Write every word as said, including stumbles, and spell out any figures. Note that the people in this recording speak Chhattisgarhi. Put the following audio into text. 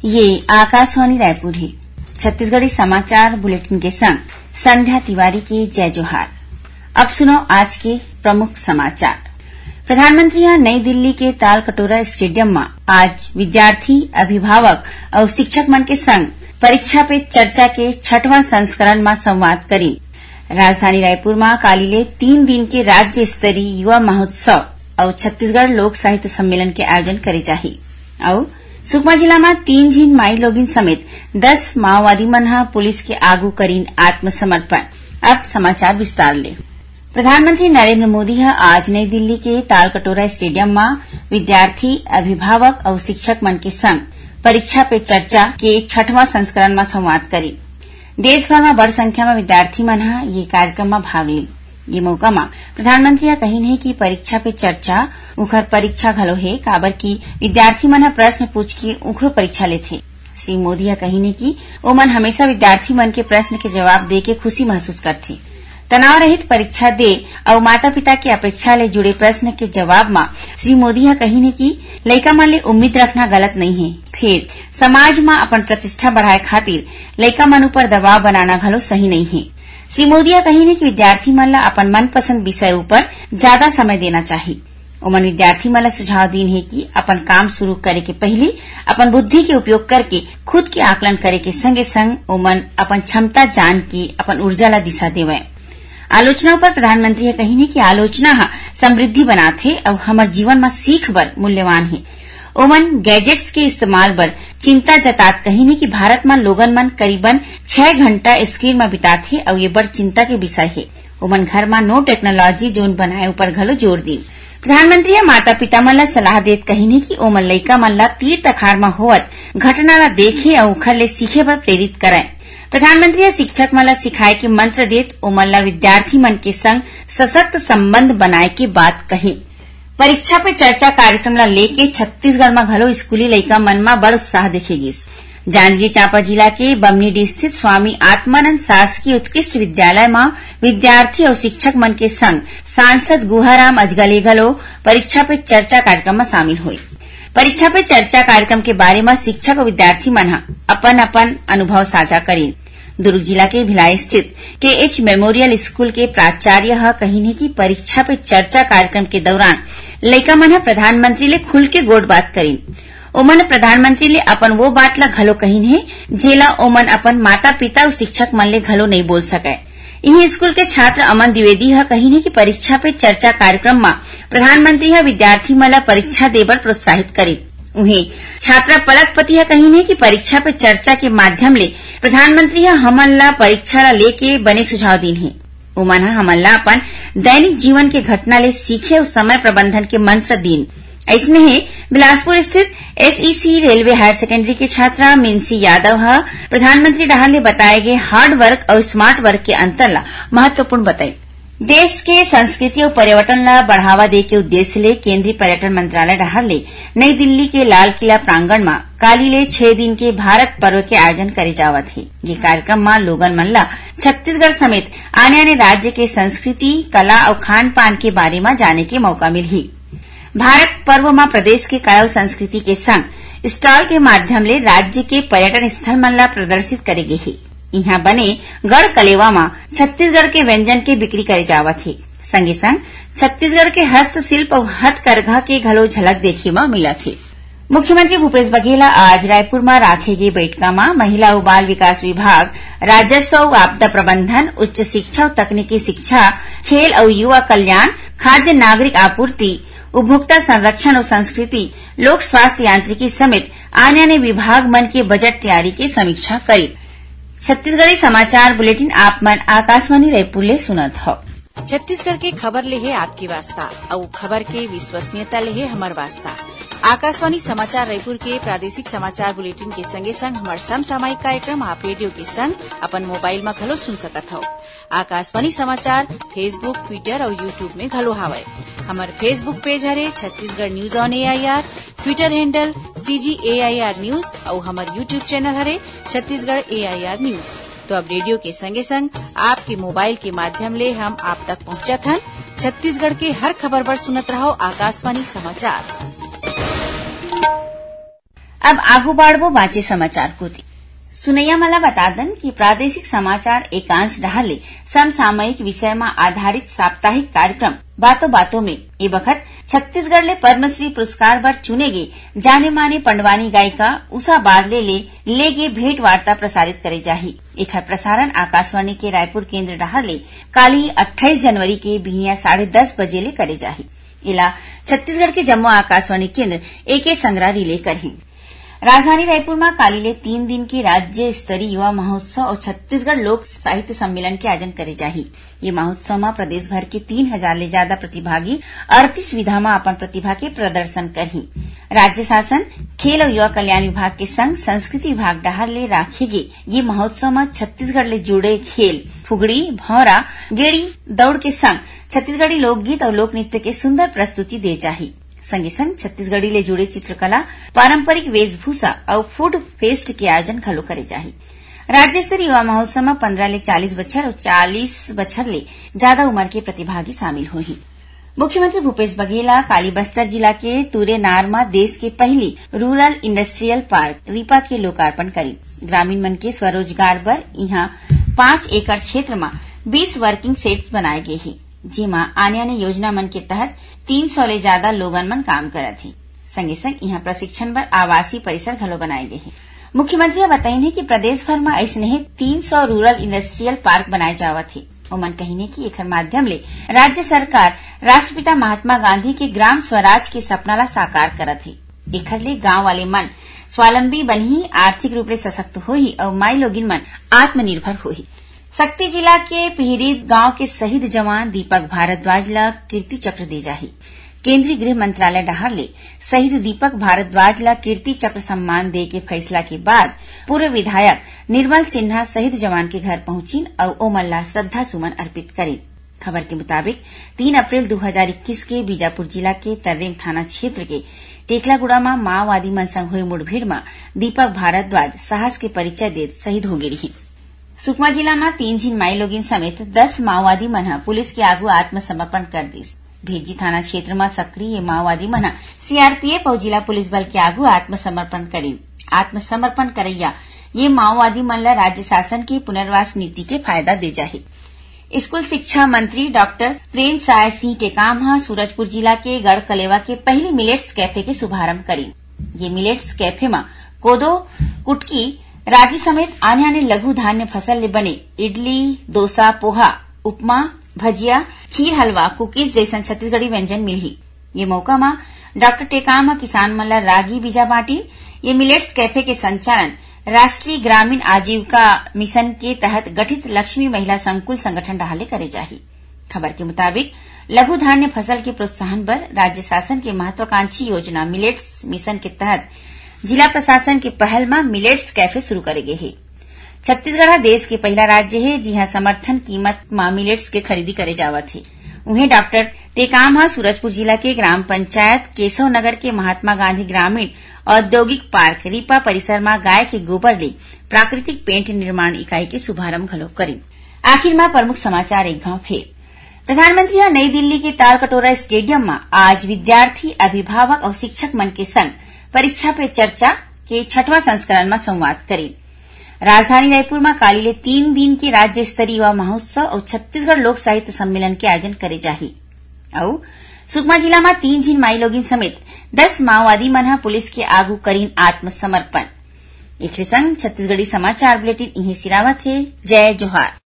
ये आकाशवाणी रायपुर हे। छत्तीसगढ़ी समाचार बुलेटिन के संग संध्या तिवारी के जय जोहार। अब सुनो आज के प्रमुख समाचार। प्रधानमंत्री ह नई दिल्ली के तालकटोरा स्टेडियम म आज विद्यार्थी, अभिभावक अउ शिक्षक मन के संग परीक्षा पे चर्चा के छठवां संस्करण म संवाद करीन। राजधानी रायपुर म काली ले तीन दिन के राज्य स्तरीय युवा महोत्सव अउ छत्तीसगढ़ लोक साहित्य सम्मेलन के आयोजन करे जाही। अउ सुकमा जिला म तीन झिन माई लोगिन समेत दस माओवादी मन ह पुलिस के आगू करीन आत्मसमर्पण। अब समाचार विस्तार ले। प्रधानमंत्री नरेंद्र मोदी ह आज नई दिल्ली के तालकटोरा स्टेडियम म विद्यार्थी, अभिभावक अउ शिक्षक मन के संग परीक्षा पे चर्चा के छठवां संस्करण म संवाद करीन। देश भर म बड़ संख्या म विद्यार्थी मन ह ये कार्यक्रम म भाग लीन। ये मौका म प्रधानमंत्री ह कहिन हे कि परीक्षा पे चर्चा उखर परीक्षा घलो हे, काबर कि विद्यार्थी मन ह प्रश्न पूछ के उखरो परीक्षा लेथे। श्री मोदी ह कहिन हे कि ओमन हमेशा विद्यार्थी मन के प्रश्न के जवाब दे के खुशी महसूस करथे। तनाव रहित परीक्षा दे अउ माता-पिता के अपेक्षा ले जुड़े प्रश्न के जवाब म श्री मोदी ह कहिन हे कि लइका मन ले उम्मीद रखना गलत नइ हे, फेर समाज म अपन प्रतिष्ठा बढ़ाए खातिर लइका मन ऊपर दबाव बनाना घलो सही नइ हे। श्री मोदी ह कहिन हे कि विद्यार्थी मन ल अपन मनपसंद विषय ऊपर ज्यादा समय देना चाही। ओमन विद्यार्थी मन ल सुझाव दीन हे कि अपन काम शुरू करे के पहिली अपन बुद्धि के उपयोग करके खुद के आकलन करे के संगे संग ओमन अपन क्षमता जान के अपन ऊर्जा ल दिशा देवय। आलोचना ऊपर प्रधानमंत्री ह कहिन हे कि आलोचना ह समृद्धि बनाथे अउ हमर जीवन म सीख बर मूल्यवान हे। ओमन गैजेट्स के इस्तेमाल बर चिंता जतात कहिन हे कि भारत म लोगन मन करीबन छह घंटा स्क्रीन म बिताथे अउ ये बड़ चिंता के विषय हे। ओमन घर म नो टेक्नोलॉजी जोन बनाए ऊपर घलो जोर दीन। प्रधानमंत्री ह माता-पिता मन ल सलाह देत कहिन हे कि ओमन लइका मन ल तीर तखार म होवत घटना ल देखे अउ ओखर ले सीखे बर प्रेरित करय। प्रधानमंत्री ह शिक्षक मन ल सिखाए के मंत्र देत ओमन ल विद्यार्थी मन के संग सशक्त संबंध बनाए के बात कहिन। परीक्षा पे चर्चा कार्यक्रम ला लेके छत्तीसगढ़ म घलो स्कूली लइका मन म बड़ उत्साह देखे गिस। जांजगीर चांपा जिला के बमनीडीह स्थित स्वामी आत्मानंद शासकीय उत्कृष्ट विद्यालय म विद्यार्थी अउ शिक्षक मन के संग सांसद गुहाराम अजगले घलो परीक्षा पे चर्चा कार्यक्रम म शामिल होए। परीक्षा पे चर्चा कार्यक्रम के बारे म शिक्षक अउ विद्यार्थी मन ह अपन-अपन अनुभव साझा करिन। दुर्ग जिला के भिलाई स्थित के एच मेमोरियल स्कूल के प्राचार्य ह कहिन हे कि परीक्षा पे चर्चा कार्यक्रम के दौरान लइका मन ह प्रधानमंत्री ले खुल के गोठ बात करिन। ओमन प्रधानमंत्री ले अपन वो बात ला घलो कहिन हे, जेला ओमन अपन माता-पिता अउ शिक्षक मन ले घलो नइ बोल सकय। इही स्कूल के छात्र अमन द्विवेदी ह कहिन हे कि परीक्षा पे चर्चा कार्यक्रम म प्रधानमंत्री ह विद्यार्थी मन ला परीक्षा दे बर प्रोत्साहित करिन। उहें, छात्रा पलकपति ह कहिन हे कि परीक्षा पे चर्चा के माध्यम ले प्रधानमंत्री ह हमन ला परीक्षा ला लेके बने सुझाव दीन हे। ओमन ह हमन ला अपन दैनिक जीवन के घटना ले सीखे अउ समय प्रबंधन के मंत्र दीन। अइसने हे, बिलासपुर स्थित एसईसी रेलवे हायर सेकेंडरी के छात्रा मिंसी यादव ह प्रधानमंत्री डहार ले बताए गे हार्ड वर्क अउ स्मार्ट वर्क के अंतर ला महत्वपूर्ण बताई। देश के संस्कृति अउ पर्यटन ला बढ़ावा दे के उद्देश्य ले केंद्रीय पर्यटन मंत्रालय डहार ले नई दिल्ली के लाल किला प्रांगण म काली ले छह दिन के भारत पर्व के आयोजन करे जावत हे। ये कार्यक्रम म लोगन मन ला छत्तीसगढ़ समेत आने-आने राज्य के संस्कृति, कला अउ खान-पान के बारे म जाने के मौका मिलही। भारत पर्व म प्रदेश के कला अउ संस्कृति के संग स्टॉल के माध्यम ले राज्य के पर्यटन स्थल मन ला प्रदर्शित करे गे हे। इहां बने गढ़ कलेवा म छत्तीसगढ़ के व्यंजन के बिक्री करे जावत हे। संगे संग छत्तीसगढ़ के हस्तशिल्प अउ हथकरघा के घलो झलक देखे म मिलत हे। मुख्यमंत्री भूपेश बघेल ह आज रायपुर म राखे गे बइठका म महिला अउ बाल विकास विभाग, राजस्व अउ आपदा प्रबंधन, उच्च शिक्षा अउ तकनीकी शिक्षा, खेल अउ युवा कल्याण, खाद्य नागरिक आपूर्ति, उपभोक्ता संरक्षण अउ संस्कृति, लोक स्वास्थ्य यांत्रिकी समेत आने-आने विभाग मन के बजट तैयारी के समीक्षा करिन। छत्तीसगढ़ी समाचार बुलेटिन आप मन आकाशवाणी रायपुर ले सुनत हव। छत्तीसगढ़ के खबर ले हे आपके वास्ता, अउ खबर के विश्वसनीयता ले हे हमर वास्ता। आकाशवाणी समाचार रायपुर के प्रादेशिक समाचार बुलेटिन के संगे संग हमर समसामयिक कार्यक्रम आप रेडियो के संग अपन मोबाइल म घलो सुन सकत हव। आकाशवाणी समाचार Facebook, Twitter अउ YouTube में घलो हावय। हमर Facebook पेज हरे Chhattisgarh news on AIR, Twitter handle CG AIR news अउ हमर YouTube चैनल हरे छत्तीसगढ़ एआईआर न्यूज। तो अब रेडियो के संगे संग आपके मोबाइल के माध्यम ले हम आप तक पहुंचत हन। छत्तीसगढ़ के हर खबर बर सुनत रहव आकाशवाणी समाचार। अब आगू बाढ़बो बांचे समाचार कोति। सुनैया मन ला बता दन कि प्रादेशिक समाचार एकांश डहार ले समसामयिक विषय म आधारित साप्ताहिक कार्यक्रम बातों बातों में ए बखत छत्तीसगढ़ ले पद्मश्री पुरस्कार बर चुने गे जाने माने पंडवानी गायिका उषा बारले ले, ले गे भेंट वार्ता प्रसारित करे जाही। एखर प्रसारण आकाशवाणी के रायपुर केंद्र डहार ले काली अट्ठाईस जनवरी के बिहनिया साढ़े दस बजे ले करे जाही। एला छत्तीसगढ़ के जम्मो आकाशवाणी केंद्र एके संगरा रिले करही। राजधानी रायपुर म काली ले तीन दिन के राज्य स्तरीय युवा महोत्सव अउ छत्तीसगढ़ लोक साहित्य सम्मेलन के आयोजन करे जाही। ये महोत्सव म प्रदेश भर के तीन हजार ले ज्यादा प्रतिभागी अड़तीस विधा म अपन प्रतिभा के प्रदर्शन करही। राज्य शासन, खेल अउ युवा कल्याण विभाग के संग संस्कृति विभाग डहार ले राखे गे ये महोत्सव म छत्तीसगढ़ ले जुड़े खेल, फुगड़ी, भौंरा, गेड़ी, दौड़ के संग छत्तीसगढ़ी लोकगीत अउ लोक नृत्य के सुंदर प्रस्तुति दे जाही। संगे संग छत्तीसगढ़ी ले जुड़े चित्रकला, पारंपरिक वेशभूषा अउ फूड फेस्ट के आयोजन घलो करे जाही। राज्य स्तरीय युवा महोत्सव म पंद्रह ले चालीस बछर अउ चालीस बछर ले ज्यादा उमर के प्रतिभागी शामिल होही। मुख्यमंत्री भूपेश बघेल ह काली बस्तर जिला के तुरेनार म देश के पहली रूरल इंडस्ट्रियल पार्क रीपा के लोकार्पण करिन। ग्रामीण मन के स्वरोजगार बर इहां पांच एकड़ क्षेत्र म बीस वर्किंग सेट बनाए गे हे, जेमा आने-आने योजना मन के तहत तीन सौ ले ज्यादा लोगन मन काम करत हे। संगे संग इहां प्रशिक्षण बर आवासीय परिसर घलो बनाए गे हे। मुख्यमंत्री ह बताइन हे कि प्रदेश भर म अइसने तीन सौ रूरल इंडस्ट्रियल पार्क बनाए जावत हे। ओमन कहिन हे कि एखर माध्यम ले राज्य सरकार राष्ट्रपिता महात्मा गांधी के ग्राम स्वराज के सपना ला साकार करत हे। एखर ले गांव वाले मन स्वावलंबी बनही, आर्थिक रूप ले सशक्त होही अउ माईलोगिन मन आत्मनिर्भर होही। सक्ती जिला के पिहिरीद गांव के शहीद जवान दीपक भारद्वाज ला कीर्ति चक्र दे जाही। केंद्रीय गृह मंत्रालय डहार ले शहीद दीपक भारद्वाज ला कीर्ति चक्र सम्मान दे के फैसला के बाद पूर्व विधायक निर्मल सिन्हा शहीद जवान के घर पहुंचिन अउ ओमन ला श्रद्धा सुमन अर्पित करिन। खबर के मुताबिक, तीन अप्रैल दू हजार इक्कीस के बीजापुर जिला के तर्रेम थाना क्षेत्र के टेकलागुड़ा म माओवादी मन संग होए मुठभेड़ म दीपक भारद्वाज साहस के परिचय देत शहीद हो गे रिहिन। सुकमा जिला म तीन झिन माईलोगिन समेत दस माओवादी मन ह पुलिस के आगू आत्मसमर्पण कर दिस। भेज्जी थाना क्षेत्र म सक्रिय माओवादी मन ह सीआरपीएफ अउ जिला पुलिस बल के आगू आत्मसमर्पण करिन। आत्मसमर्पण करैया ये माओवादी मन ल राज्य शासन के पुनर्वास नीति के फायदा दे जाही। स्कूल शिक्षा मंत्री डॉक्टर प्रेम साय सिंह टेकाम ह सूरजपुर जिला के गढ़कलेवा के पहली मिलेट्स कैफे के शुभारंभ करिन। ये मिलेट्स कैफे म कोदो, कुटकी, रागी समेत आने-आने लघु धान्य फसल ले बने इडली, डोसा, पोहा, उपमा, भजिया, खीर हलवा, कुकीज जइसन छत्तीसगढ़ी व्यंजन मिलही। ये मौका म डॉक्टर टेकाम ह किसान मन ल रागी बीजा बांटिन। ये मिलेट्स कैफे के संचालन राष्ट्रीय ग्रामीण आजीविका मिशन के तहत गठित लक्ष्मी महिला संकुल संगठन डहार ले करे जाही। खबर के मुताबिक, लघु धान्य फसल के प्रोत्साहन बर राज्य शासन के महत्वाकांक्षी योजना मिलेट्स मिशन के तहत जिला प्रशासन के पहल म मिलेट्स कैफे शुरू करे गे हे। छत्तीसगढ़ ह देश के पहिला राज्य हे, जिहां समर्थन कीमत म मिलेट्स के खरीदी करे जावत हे। उहें, डॉक्टर टेकाम ह सूरजपुर जिला के ग्राम पंचायत केशव नगर के महात्मा गांधी ग्रामीण औद्योगिक पार्क रीपा परिसर म गाय के गोबर ले प्राकृतिक पेंट निर्माण इकाई के शुभारंभ घलो करिन। आखिर म प्रमुख समाचार एक घाव फेर। प्रधानमंत्री ह नई दिल्ली के तालकटोरा स्टेडियम म आज विद्यार्थी, अभिभावक अउ शिक्षक मन के संग परीक्षा पे चर्चा के छठवां संस्करण म संवाद करिन। राजधानी रायपुर म काली ले तीन दिन के राज्य स्तरीय युवा महोत्सव अउ छत्तीसगढ़ लोक साहित्य सम्मेलन के आयोजन करे जाही। अउ सुकमा जिला म तीन झिन माईलोगिन समेत दस माओवादी मन ह पुलिस के आगू करिन आत्मसमर्पण। एखरे संग छत्तीसगढ़ी समाचार बुलेटिन इहें सिरावत हे। जय जोहार।